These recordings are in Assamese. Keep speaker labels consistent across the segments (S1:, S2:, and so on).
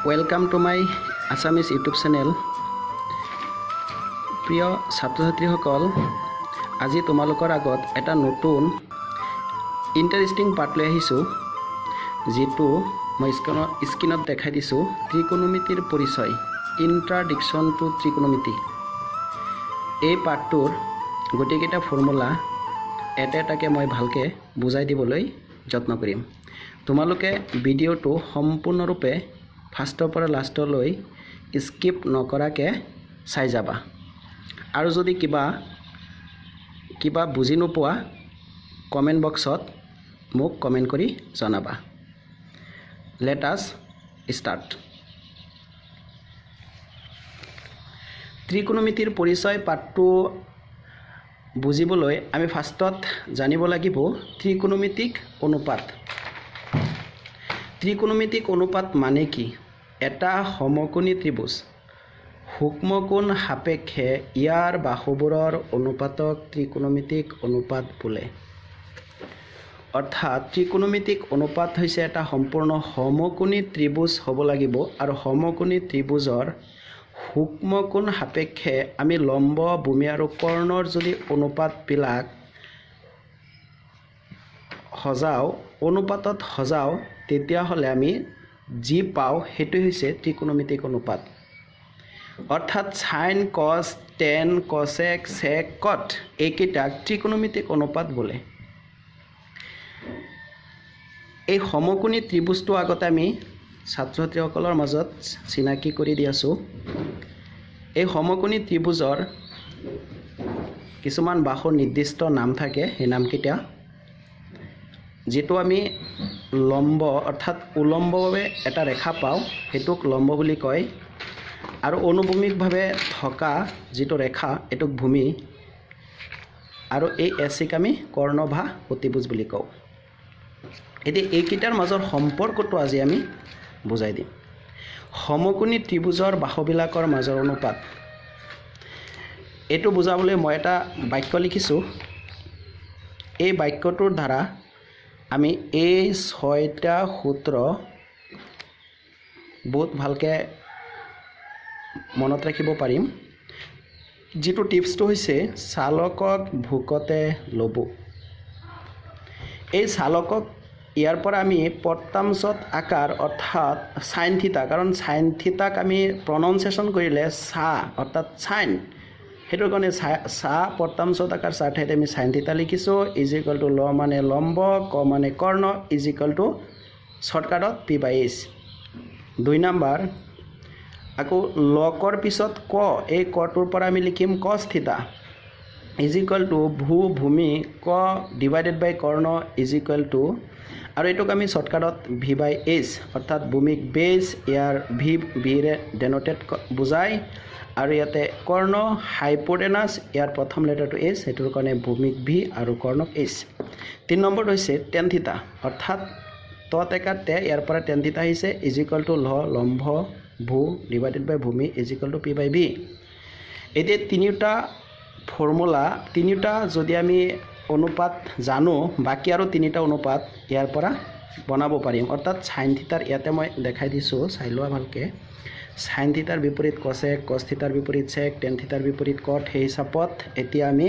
S1: Welcome to my Assamese YouTube channel. প্ৰিয় ছাত্ৰ ছাত্ৰীসকল, আজি তোমালোকৰ আগত এটা নতুন ইণ্টাৰেষ্টিং পাৰ্ট লৈ আহিছোঁ, যিটো মই স্ক্ৰীণত দেখাই দিছোঁ। ত্ৰিকোণমিতিৰ পৰিচয়, ইণ্ট্ৰডাকশ্যন টু ত্ৰিকোণমিতি। এই পাঠটোৰ গোটেইকেইটা ফৰ্মুলা এটা এটাকৈ মই ভালকৈ বুজাই দিবলৈ যত্ন কৰিম। তোমালোকে ভিডিঅ'টো সম্পূৰ্ণৰূপে ফাৰ্ষ্টৰ পৰা লাষ্টলৈ স্কিপ নকৰাকৈ চাই যাবা, আৰু যদি কিবা কিবা বুজি নোপোৱা কমেণ্ট বক্সত মোক কমেণ্ট কৰি জনাবা। Let us start. ত্ৰিকোণমিতিৰ পৰিচয় পাঠটো বুজিবলৈ আমি ফাৰ্ষ্টত জানিব লাগিব ত্ৰিকোণমিতিক অনুপাত। ত্ৰিকোণমিতিক অনুপাত মানে কি? এটা সমকোণী ত্ৰিভুজ সূক্ষ্মকোণ সাপেক্ষে ইয়াৰ বাহুবোৰৰ অনুপাতক ত্ৰিকোণমিতিক অনুপাত বোলে। অৰ্থাৎ ত্ৰিকোণমিতিক অনুপাত হৈছে এটা সম্পূৰ্ণ সমকোণী ত্ৰিভুজ হ'ব লাগিব, আৰু সমকোণী ত্ৰিভুজৰ সূক্ষ্মকোণ সাপেক্ষে আমি লম্ব, ভূমি আৰু কৰ্ণৰ যদি অনুপাতবিলাক সজাওঁ, অনুপাতত সজাওঁ, তেতিয়াহ'লে আমি যি পাওঁ সেইটো হৈছে ত্ৰিকোণমিতিক অনুপাত। অৰ্থাৎ sine, cos, tan, cosec, sec, cot এইকেইটাক ত্ৰিকোণমিতিক অনুপাত বোলে। এই সমকোণী ত্ৰিভুজটো আগতে আমি ছাত্ৰ ছাত্ৰীসকলৰ মাজত চিনাকি কৰি দি আছোঁ। এই সমকোণী ত্ৰিভুজৰ কিছুমান বাহুৰ নিৰ্দিষ্ট নাম থাকে, সেই নামকেইটা যিটো আমি লম্ব অৰ্থাৎ উলম্বভাৱে এটা ৰেখা পাওঁ সেইটোক লম্ব বুলি কয়, আৰু অনুভূমিকভাৱে থকা যিটো ৰেখা এইটোক ভূমি, আৰু এই এচিক আমি কৰ্ণ বা অতিভুজ বুলি কওঁ। এতিয়া এইকেইটাৰ মাজৰ সম্পৰ্কটো আজি আমি বুজাই দিম। সমকোণী ত্ৰিভুজৰ বাহুবিলাকৰ মাজৰ অনুপাত, এইটো বুজাবলৈ মই এটা বাক্য লিখিছোঁ। এই বাক্যটোৰ দ্বাৰা আমি এই ছয়টা সূত্ৰ বহুত ভালকৈ মনত ৰাখিব পাৰিম। যিটো টিপছটো হৈছে চালকক ভোকতে ল'ব। এই চালকক ইয়াৰ পৰা আমি প্ৰত্যাংশত আকাৰ অৰ্থাৎ চাইন থিতা, কাৰণ চাইন থিতাক আমি প্ৰনাউন্সিয়েশ্যন কৰিলে চা অৰ্থাৎ চাইন, সেইটোৰ কাৰণে চা প্ৰত্যাংশত আকাৰ চাৰ ঠাইত আমি চাইন থিতা লিখিছোঁ। Is equal to ল মানে লম্ব, ক মানে কৰ্ণ, is equal to শ্বৰ্টকাটত P by H. 2 number, আকৌ লকৰ পিছত ক, এই কটোৰ পৰা আমি লিখিম cos theta is equal to ভূ ভূমি ক ডিভাইডেড বাই কৰ্ণ is equal to, আৰু এইটোক আমি শ্বৰ্টকাটত ভি বাই এইচ অৰ্থাৎ ভূমিক বেছ ইয়াৰ ভি ভিৰে ডেন'টেড বুজায়, আৰু ইয়াতে কৰ্ণ হাইপোটেনাছ ইয়াৰ প্ৰথম লেটাৰটো এইচ, সেইটোৰ কাৰণে ভূমিক ভি আৰু কৰ্ণক এইচ। 3 নম্বৰটো হৈছে টেন থিতা, অৰ্থাৎ ত টেকা তে, ইয়াৰ পৰা টেন থিতা আহিছে, is equal to ল লম্ব ভূ ডিভাইডেড বাই ভূমি is equal to P by V. এতিয়া তিনিওটা ফৰ্মুলা, তিনিওটা যদি আমি অনুপাত জানো, বাকী আৰু তিনিটা অনুপাত ইয়াৰ পৰা বনাব পাৰিম। অৰ্থাৎ চাইন থিতাৰ ইয়াতে মই দেখাই দিছোঁ, চাই লোৱা ভালকৈ। চাইন থিতাৰ বিপৰীত কচেক, কচ থিতাৰ বিপৰীত চেক, টেন থিতাৰ বিপৰীত কট, সেই হিচাপত এতিয়া আমি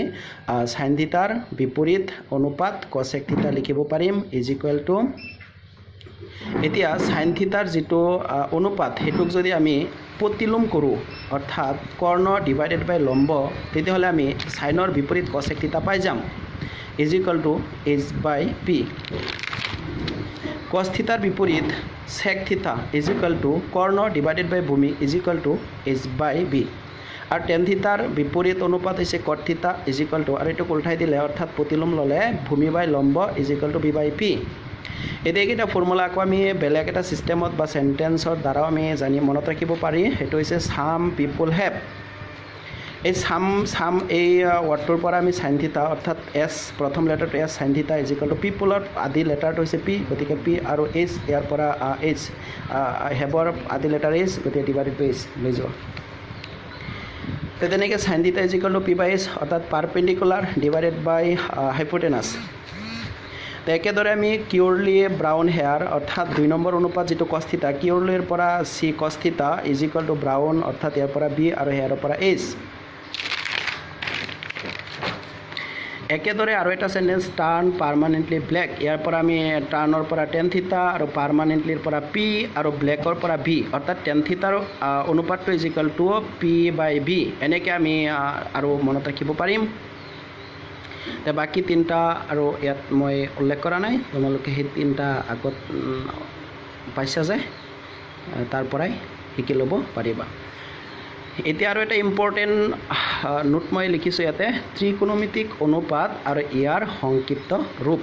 S1: চাইন থিতাৰ বিপৰীত অনুপাত কচেক থিতা লিখিব পাৰিম is equal to. এতিয়া চাইন থিতাৰ যিটো অনুপাত সেইটোক যদি আমি প্ৰতিলোম কৰোঁ, অৰ্থাৎ কৰ্ণ ডিভাইডেড বাই লম্ব, তেতিয়াহ'লে আমি চাইনৰ বিপৰীত কচেক থিতা পাই যাম is equal to H by P. Cos থিতাৰ বিপৰীত sec theta is equal to Karna divided by ভূমি is equal to H by B. আৰু টেন থিতাৰ বিপৰীত অনুপাত হৈছে cot theta is equal to, আৰু এইটোক উল্টাই দিলে অৰ্থাৎ প্ৰতিলোম ল'লে ভূমি বাই লম্ব is equal to B by P. এতিয়া এইকেইটা ফৰ্মুলা আকৌ আমি বেলেগ এটা ছিষ্টেমত বা চেণ্টেন্সৰ দ্বাৰাও আমি জানি মনত ৰাখিব পাৰি। সেইটো হৈছে চাম পিপুল have. এই চাম এই ৱৰ্ডটোৰ পৰা আমি চাইন থিতা অৰ্থাৎ এছ, প্ৰথম লেটাৰটো S, sine theta is equal to পিপুলৰ আদি লেটাৰটো হৈছে পি, গতিকে পি আৰু এইচ, ইয়াৰ পৰা এইচ হেভৰ আদি লেটাৰ এইচ, গতিকে ডিভাইডেড বাই এইচ লৈ যোৱা। তেনেকৈ sine theta is equal to P by H অৰ্থাৎ পাৰপেণ্ডিকুলাৰ ডিভাইডেড বাই হাইপোটেনাছ। একেদৰে আমি কিউৰলি ব্ৰাউন হেয়াৰ অৰ্থাৎ 2 নম্বৰ অনুপাত যিটো কছ থিতা, কিউৰলিৰ পৰা C cos theta is equal to brown অৰ্থাৎ ইয়াৰ পৰা বি আৰু হেয়াৰৰ পৰা এইচ। একেদৰে আৰু এটা চেণ্টেঞ্চ টাৰ্ণ পাৰ্মানেণ্টলি ব্লেক, ইয়াৰ পৰা আমি টাৰ্ণৰ পৰা টেন থিতা আৰু পাৰ্মানেণ্টলিৰ পৰা পি আৰু ব্লেকৰ পৰা বি, অৰ্থাৎ ten থিতাৰ অনুপাতটো is equal to P by B, এনেকৈ আমি আৰু মনত ৰাখিব পাৰিম। বাকী তিনিটা আৰু ইয়াত মই উল্লেখ কৰা নাই, তোমালোকে সেই তিনিটা আগত পাইছা যে তাৰ পৰাই শিকি ল'ব পাৰিবা। এতিয়া আৰু এটা ইম্পৰ্টেণ্ট নোট মই লিখিছোঁ ইয়াতে, ত্ৰিকোণমিতিক অনুপাত আৰু ইয়াৰ সংক্ষিপ্ত ৰূপ।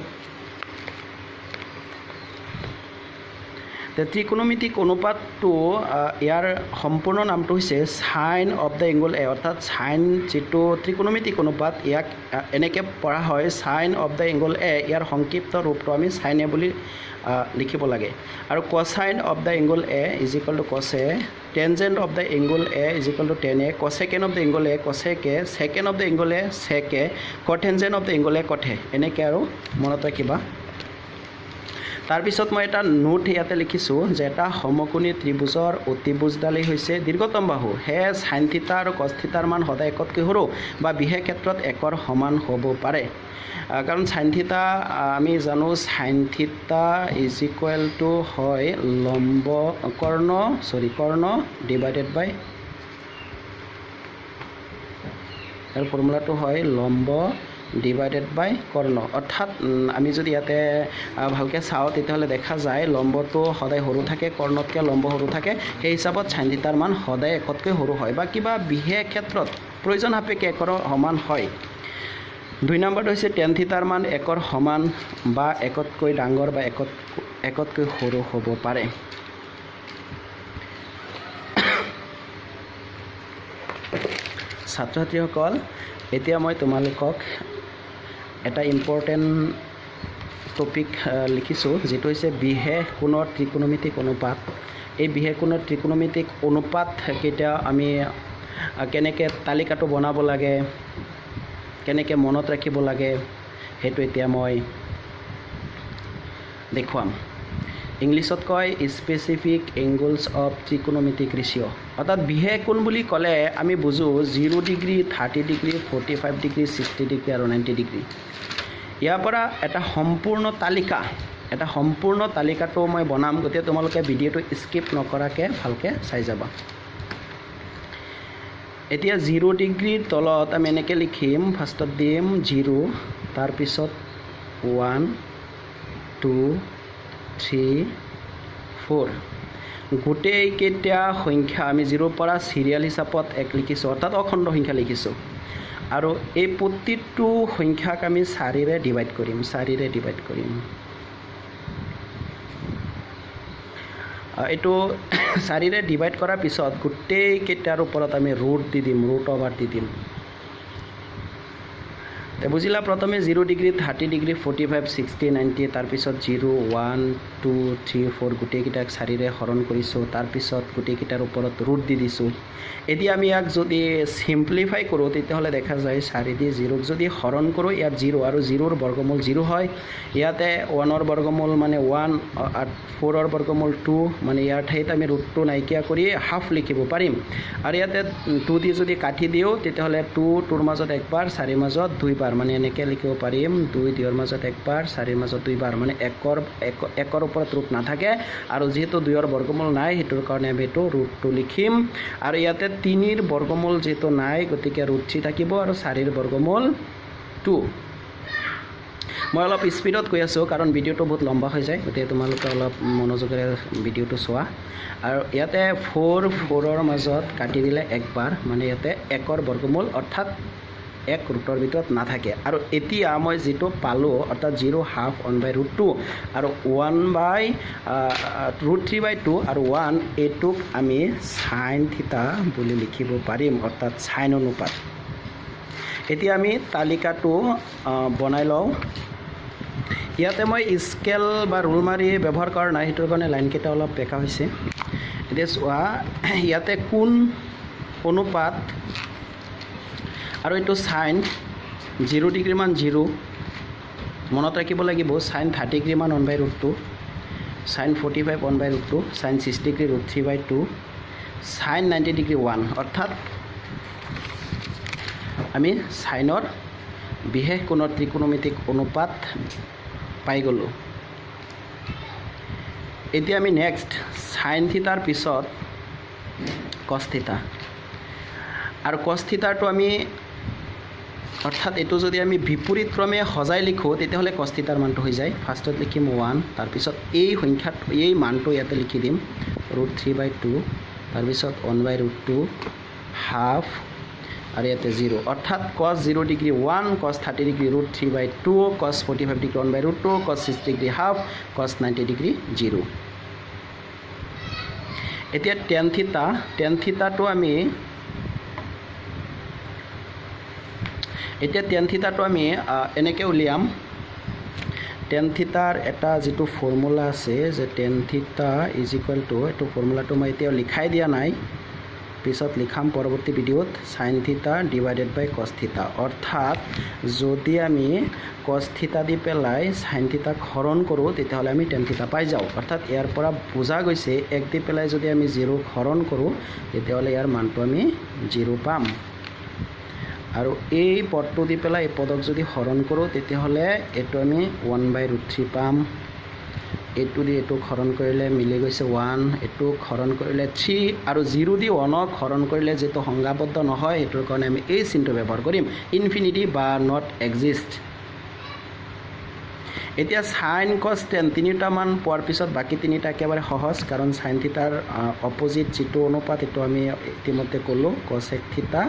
S1: ত্ৰিকোণমিতিক অনুপাতটো ইয়াৰ সম্পূৰ্ণ নামটো হৈছে sine of the angle A, অৰ্থাৎ চাইন যিটো ত্ৰিকোণমিতিক অনুপাত ইয়াক এনেকৈ পঢ়া হয় sine of the angle A, ইয়াৰ সংক্ষিপ্ত ৰূপটো আমি চাইন এ বুলি লিখিব লাগে। আৰু cosine of the angle A is equal to cos A, tangent of the angle A is equal to tan A, cosecant of the angle A cosec A, secant of the angle A sec A, cotangent of the angle A cot A, এনেকৈ আৰু মনত ৰাখিবা। তাৰপিছত মই এটা নোট ইয়াতে লিখিছোঁ যে এটা সমকোণী ত্ৰিভুজৰ অতিভুজডালেই হৈছে দীৰ্ঘতম বাহু, সেয়ে চাইন থিতা আৰু কছ থিতাৰ মান সদায় একতকৈ সৰু বা বিশেষ ক্ষেত্ৰত একৰ সমান হ'ব পাৰে। কাৰণ চাইন থিতা আমি জানো sine theta is equal to হয় লম্ব কৰ্ণ চৰি কৰ্ণ ডিভাইডেড বাই, ইয়াৰ ফৰ্মুলাটো হয় লম্ব ডিভাইডেড বাই কৰ্ণ। অৰ্থাৎ আমি যদি ইয়াতে ভালকৈ চাওঁ তেতিয়াহ'লে দেখা যায় লম্বটো সদায় সৰু থাকে, কৰ্ণতকৈ লম্ব সৰু থাকে, সেই হিচাপত চাইন থিতাৰ মান সদায় একতকৈ সৰু হয় বা কিবা বিশেষ ক্ষেত্ৰত প্ৰয়োজন সাপেক্ষে একৰ সমান হয়। 2 নম্বৰটো হৈছে টেন থিতাৰ মান একৰ সমান বা একতকৈ ডাঙৰ বা একতকৈ সৰু হ'ব পাৰে। ছাত্ৰ ছাত্ৰীসকল, এতিয়া মই তোমালোকক এটা ইম্পৰ্টেণ্ট টপিক লিখিছোঁ, যিটো হৈছে বিশেষ কোণৰ ত্ৰিকোণমিতিক অনুপাত। এই বিশেষ কোণৰ ত্ৰিকোণমিতিক অনুপাত কেইটা আমি কেনেকৈ তালিকাটো বনাব লাগে, কেনেকৈ মনত ৰাখিব লাগে, সেইটো এতিয়া মই দেখুৱাম। ইংলিছত কয় স্পেচিফিক এংগলছ অফ ত্ৰিকোণমিতিক ৰেচিঅ', অৰ্থাৎ বিশেষ কোণ বুলি ক'লে আমি বুজোঁ 0 ডিগ্ৰী, 30 ডিগ্ৰী, 45 ডিগ্ৰী, 60 ডিগ্ৰী আৰু 90 ডিগ্ৰী। ইয়াৰ পৰা এটা সম্পূৰ্ণ তালিকা, এটা সম্পূৰ্ণ তালিকাটো মই বনাম, গতিকে তোমালোকে ভিডিঅ'টো স্কিপ নকৰাকৈ ভালকৈ চাই যাবা। এতিয়া 0 ডিগ্ৰীৰ তলত আমি এনেকৈ লিখিম, ফাৰ্ষ্টত দিম 0, তাৰপিছত 1 2 3 4, গোটেইকেইটা সংখ্যা আমি 0ৰ পৰা চিৰিয়েল হিচাপত এক লিখিছোঁ, অৰ্থাৎ অখণ্ড সংখ্যা লিখিছোঁ। আৰু এই প্ৰতিটো সংখ্যাক আমি 4ৰে ডিভাইড কৰিম, 4ৰে ডিভাইড কৰিম। এইটো 4ৰে ডিভাইড কৰাৰ পিছত গোটেইকেইটাৰ ওপৰত আমি ৰুট দি দিম, ৰুট অভাৰ দি দিম। বুজিলা? প্ৰথমে 0 ডিগ্ৰী, 30 ডিগ্ৰী, 45, 60, 90, তাৰপিছত 0 1 2 3 4 গোটেইকেইটাক 4ৰে হৰণ কৰিছোঁ, তাৰপিছত গোটেইকেইটাৰ ওপৰত ৰুট দি দিছোঁ। এতিয়া আমি ইয়াক যদি চিম্প্লিফাই কৰোঁ তেতিয়াহ'লে দেখা যায় 4 দি 0ক যদি হৰণ কৰোঁ ইয়াত 0 আৰু 0ৰ বৰ্গমূল 0 হয়, ইয়াতে 1ৰ বৰ্গমূল মানে 1, 4ৰ বৰ্গমূল 2, মানে ইয়াৰ ঠাইত আমি ৰুটটো নাইকিয়া কৰি হাফ লিখিব পাৰিম। আৰু ইয়াতে 2 দি যদি কাটি দিওঁ তেতিয়াহ'লে 2 2ৰ মাজত একবাৰ, 4ৰ মাজত দুইবাৰ, মানে এনেকৈ লিখিব পাৰিম 2 2ৰ মাজত একবাৰ, 4ৰ মাজত দুইবাৰ, মানে একৰ ওপৰত ৰুট নাথাকে। আৰু যিহেতু 2ৰ বৰ্গমূল নাই সেইটোৰ কাৰণে আমি এইটো ৰুটটো লিখিম। আৰু ইয়াতে 3ৰ বৰ্গমূল যিহেতু নাই গতিকে ৰুট 3 থাকিব আৰু 4ৰ বৰ্গমূল 2। মই অলপ স্পীডত কৈ আছোঁ কাৰণ ভিডিঅ'টো বহুত লম্বা হৈ যায়, গতিকে তোমালোকে অলপ মনোযোগেৰে ভিডিঅ'টো চোৱা। আৰু ইয়াতে 4 4ৰ মাজত কাটি দিলে একবাৰ, মানে ইয়াতে 1ৰ বৰ্গমূল অৰ্থাৎ 1 ৰুটৰ ভিতৰত নাথাকে। আৰু এতিয়া মই যিটো পালোঁ অৰ্থাৎ 0 হাফ 1 বাই ৰুট 2 আৰু 1 বাই ৰুট 3 বাই 2 আৰু 1, এইটোক আমি চাইন থিতা বুলি লিখিব পাৰিম, অৰ্থাৎ চাইন অনুপাত। এতিয়া আমি তালিকাটো বনাই লওঁ। ইয়াতে মই স্কেল বা ৰুল মাৰি ব্যৱহাৰ কৰা নাই, সেইটোৰ কাৰণে লাইনকেইটা অলপ বেঁকা হৈছে। এতিয়া চোৱা, ইয়াতে কোন অনুপাত আৰু এইটো চাইন 0 ডিগ্ৰী মান 0, মনত ৰাখিব লাগিব চাইন 30 ডিগ্ৰী মান 1 বাই root 2, sign 45 1 by root 2, sine 60 degree root 3 by 2, sine 90 degree 1। অৰ্থাৎ আমি চাইনৰ বিশেষ কোণৰ ত্ৰিকোণমিতিক অনুপাত পাই গ'লোঁ। এতিয়া আমি নেক্সট চাইন থিতাৰ পিছত কছ থিতা, আৰু কছ থিতাৰটো আমি অৰ্থাৎ এইটো যদি আমি বিপৰীত ক্ৰমে সজাই লিখোঁ তেতিয়াহ'লে কছ থিতাৰ মানটো হৈ যায়। ফাৰ্ষ্টত লিখিম 1, তাৰপিছত এই সংখ্যাত এই মানটো ইয়াতে লিখি দিম ৰুট 3 বাই 2, তাৰপিছত 1 বাই ৰুট 2 হাফ আৰু ইয়াতে 0। অৰ্থাৎ cos 0 degree 1, cos 30 degree root 3 by 2, cos 45 degree 1 by root 2, cos 60 degree half, cos 90 degree 0। এতিয়া টেন থিতা, টেন থিতাটো আমি এতিয়া টেন থিতাটো আমি এনেকৈ উলিয়াম। টেন থিতাৰ এটা যিটো ফৰ্মুলা আছে যে tan theta is equal to, এইটো ফৰ্মুলাটো মই এতিয়াও লিখাই দিয়া নাই, পিছত লিখাম পৰৱৰ্তী ভিডিঅ'ত, sine theta divided by cos theta. অৰ্থাৎ যদি আমি কছ থিতা দি পেলাই চাইন থিতাক হৰণ কৰোঁ তেতিয়াহ'লে আমি টেন থিতা পাই যাওঁ। অৰ্থাৎ ইয়াৰ পৰা বুজা গৈছে এক দি পেলাই যদি আমি 0 হৰণ কৰোঁ তেতিয়াহ'লে ইয়াৰ মানটো আমি 0 পাম, আৰু এই পদটো দি পেলাই এই পদক যদি হৰণ কৰোঁ তেতিয়াহ'লে এইটো আমি 1 বাই ৰুট 3 পাম। এইটো দি এইটোক হৰণ কৰিলে মিলি গৈছে 1, এইটোক হৰণ কৰিলে 3, আৰু 0 দি 1ক হৰণ কৰিলে যিটো সংজ্ঞাবদ্ধ নহয় সেইটোৰ কাৰণে আমি এই চিনটো ব্যৱহাৰ কৰিম, ইনফিনিটি বা not exist. এতিয়া চাইন কছ টেন তিনিটা মান পোৱাৰ পিছত বাকী তিনিটা একেবাৰে সহজ, কাৰণ চাইন থিতাৰ অপজিট যিটো অনুপাত সেইটো আমি ইতিমধ্যে ক'লোঁ কছেক থিতা।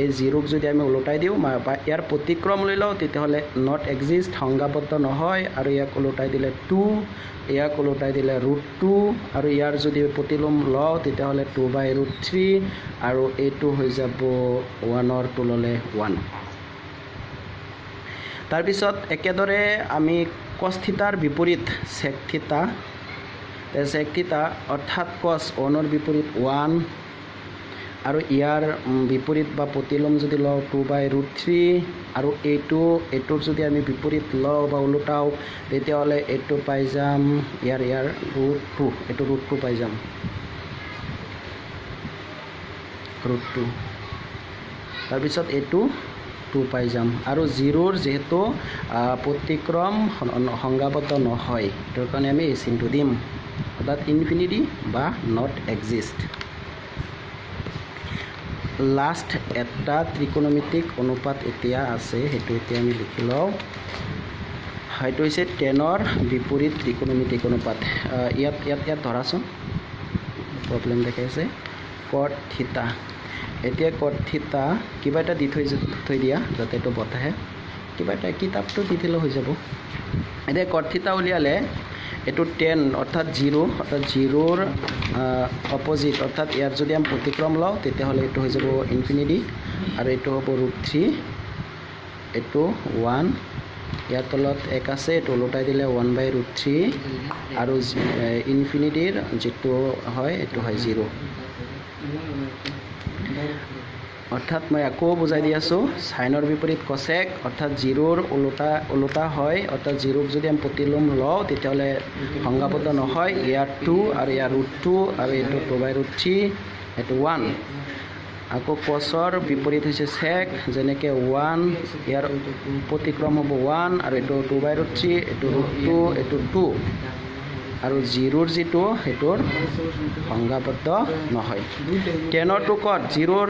S1: এই 0ক যদি আমি ওলোটাই দিওঁ বা ইয়াৰ প্ৰতিক্ৰম লৈ লওঁ তেতিয়াহ'লে not exist, সংজ্ঞাবদ্ধ নহয়, আৰু ইয়াক ওলোটাই দিলে 2, ইয়াক ওলোটাই দিলে ৰুট 2, আৰু ইয়াৰ যদি প্ৰতিলোম লওঁ তেতিয়াহ'লে 2 বাই ৰুট 3, আৰু এইটো হৈ যাব 1ৰ 2 ল'লে 1। তাৰপিছত একেদৰে আমি কছ থিতাৰ বিপৰীত চেক থিতা, চেক থিতা অৰ্থাৎ কছ 1ৰ বিপৰীত 1, আৰু ইয়াৰ বিপৰীত বা প্ৰতিলোম যদি লওঁ 2 বাই ৰুট 3, আৰু এইটোৰ যদি আমি বিপৰীত লওঁ বা ওলোটাওঁ তেতিয়াহ'লে এইটো পাই যাম ইয়াৰ ইয়াৰ ৰুট 2, এইটো ৰুট 2 পাই যাম, ৰুট 2, তাৰপিছত এইটো 2 পাই যাম। আৰু 0ৰ যিহেতু প্ৰতিক্ৰম সংজ্ঞাবদ্ধ নহয় সেইটোৰ কাৰণে আমি এই চিনটো দিম, অৰ্থাৎ ইনফিনিটি বা not exist. Last এটা ত্ৰিকোণমিতিক অনুপাত এতিয়া আছে, সেইটো এতিয়া আমি লিখি লওঁ। সেইটো হৈছে টেনৰ বিপৰীত ত্ৰিকোণমিতিক অনুপাত। ইয়াত ইয়াত ইয়াত ধৰাচোন প্ৰব্লেম দেখাইছে কট থিতা। এতিয়া কট থিতা কিবা এটা দি থৈ দিয়া যাতে এইটো বতাহে, কিবা এটা কিতাপটো দি দিলেও হৈ যাব। এতিয়া কট থিতা উলিয়ালে এইটো 10 অৰ্থাৎ 0, অৰ্থাৎ 0ৰ অপজিট, অৰ্থাৎ ইয়াৰ যদি আমি প্ৰতিক্ৰম লওঁ তেতিয়াহ'লে এইটো হৈ যাব ইনফিনিটি, আৰু এইটো হ'ব ৰুট 3, এইটো 1, ইয়াৰ তলত 1 আছে, এইটো ওলোটাই দিলে 1 বাই ৰুট 3, আৰু ইনফিনিটিৰ যিটো হয় এইটো হয় 0। অৰ্থাৎ মই আকৌ বুজাই দি আছোঁ, চাইনৰ বিপৰীত কছেক, অৰ্থাৎ 0ৰ ওলোটা হয়, অৰ্থাৎ 0ক যদি আমি প্ৰতিলোম লওঁ তেতিয়াহ'লে সংজ্ঞাবদ্ধ নহয়, ইয়াৰ 2 আৰু ইয়াৰ ৰুট 2, আৰু এইটো 2 বাই ৰুট 3, এইটো 1। আকৌ কছৰ বিপৰীত হৈছে চেক, যেনেকৈ 1, ইয়াৰ প্ৰতিক্ৰম হ'ব 1, আৰু এইটো 2 বাই ৰুট 3, এইটো ৰুট 2, এইটো 2, আৰু 0ৰ যিটো সেইটোৰ সংজ্ঞাবদ্ধ নহয়। টেনৰটো কত 0ৰ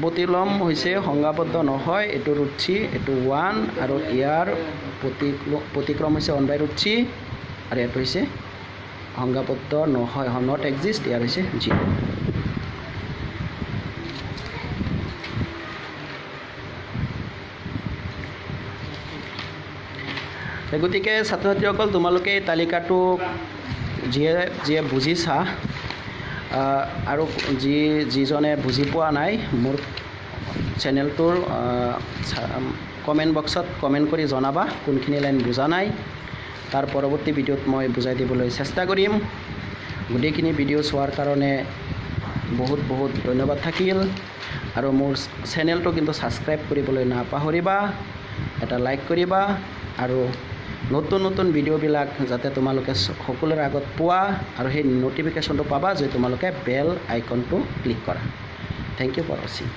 S1: প্ৰতিলম হৈছে সংজ্ঞাবদ্ধ নহয়, এইটো ৰুট 3, এইটো 1, আৰু ইয়াৰ প্ৰতিক্ৰম হৈছে 1 বাই ৰুট 3, আৰু এইটো হৈছে সংজ্ঞাবদ্ধ নহয়, not exist, ইয়াৰ হৈছে 0। গতিকে ছাত্ৰ ছাত্ৰীসকল, তোমালোকে এই তালিকাটো যিয়ে যিয়ে বুজিছা আৰু যিজনে বুজি পোৱা নাই মোৰ চেনেলটোৰ কমেণ্ট বক্সত কমেণ্ট কৰি জনাবা কোনখিনি লাইন বুজা নাই, তাৰ পৰৱৰ্তী ভিডিঅ'ত মই বুজাই দিবলৈ চেষ্টা কৰিম। গোটেইখিনি ভিডিঅ' চোৱাৰ কাৰণে বহুত বহুত ধন্যবাদ থাকিল, আৰু মোৰ চেনেলটো কিন্তু ছাবস্ক্ৰাইব কৰিবলৈ নাপাহৰিবা, এটা লাইক কৰিবা, আৰু নতুন নতুন ভিডিঅ'বিলাক যাতে তোমালোকে সকলোৰে আগত পোৱা আৰু সেই ন'টিফিকেশ্যনটো পাবা যে তোমালোকে বেল আইকনটো ক্লিক কৰা। Thank you for watching.